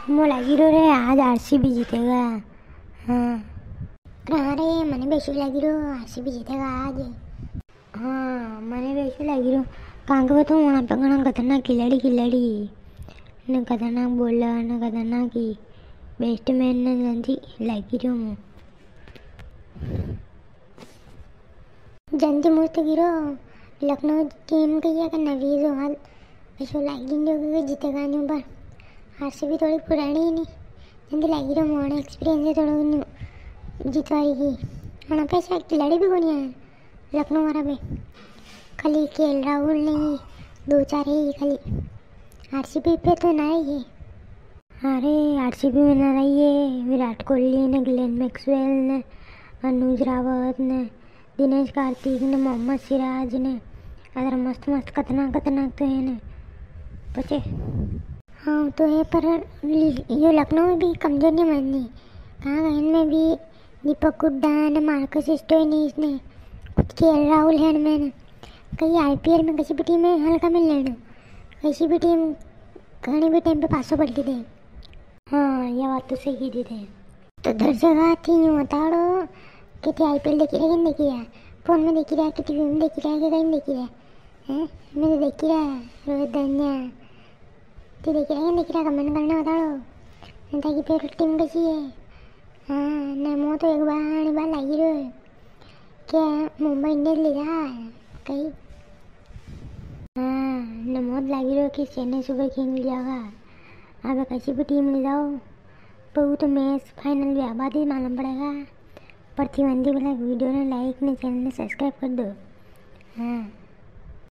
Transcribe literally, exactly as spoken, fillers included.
मो लागी रो रे, आज आरसीबी जीतेगा। हाँ। अरे हाँ रे, मने भी ऐसो लागी रो, आरसीबी जीतेगा आज। हाँ, मने भी ऐसो लागी रो। कांके बताऊँ, वहाँ पे घणा खतरनाक खिलाड़ी, खिलाड़ी ने खतरनाक बॉलर ने खतरनाक ही बैट्समैन ने जल्दी लागी रो मो। जल्दी मुझ तो गिरो, लखनऊ टीम के ये का नवी जो हाल ऐसो लागी रो कि जीतेगा न्यू, पर आरसीबी थोड़ी पुरानी ही नहीं, जल्दी लागी रो मोने एक्सपीरियंस है थोड़ा न्यू जीतवाई की। हाँ, पैसा खिलाड़ी भी कोनी है लखनऊ वाला भी, खाली केएल राहुल ने ही दो चार है खाली, आरसीबी पे तो ना ही है। अरे, आरसीबी में ना रही है विराट कोहली ने, ग्लेन मैक्सवेल ने, अनुज रावत ने, दिनेश कार्तिक ने, मोहम्मद सिराज ने, अदर मस्त मस्त खतरनाक खतरनाक तो है ने। पचे। हाँ, तो है, पर यो लखनऊ में भी कमजोर नहीं माननी। कहाँ इनमें भी दीपक हुड्डा ने, मार्कस स्टोइनिस ने, खुद केएल राहुल है इनमें ने। कई आईपीएल में किसी भी टीम में हल्का में लेनो, किसी भी टीम घणी भी टाइम पे पासो पलटी दे। हाँ, या बात तो सही की दी थे। तो दर्शक हाथी यूं बताड़ो कि थे आईपीएल देखी रहे कि नहीं देखी रहे, फोन में देखी रहे कि टीवी में देखी रहे कि कहीं देखी रहे? हैं, मैं तो देखी रहा रोहित दान्या। थे देखी रहे कि नहीं देखी रहे, कमेंट करने बताड़ो। ने थाकी फेवरेट टीम कैसी है? हाँ, ने मो तो एक बार आनी बार लागी रो है। क्या मुंबई इंडियंस ले जा कई? हाँ, ने मो तो लागी रो कि चेन्नई सुपर किंग ले जागा। अब कैसी भी टीम ले जाओ, पर वो तो मैच फाइनल भी आबाद ही मालूम पड़ेगा। प्रतिबंधी वाला वीडियो ने लाइक ने चैनल ने सब्सक्राइब कर दो। हाँ।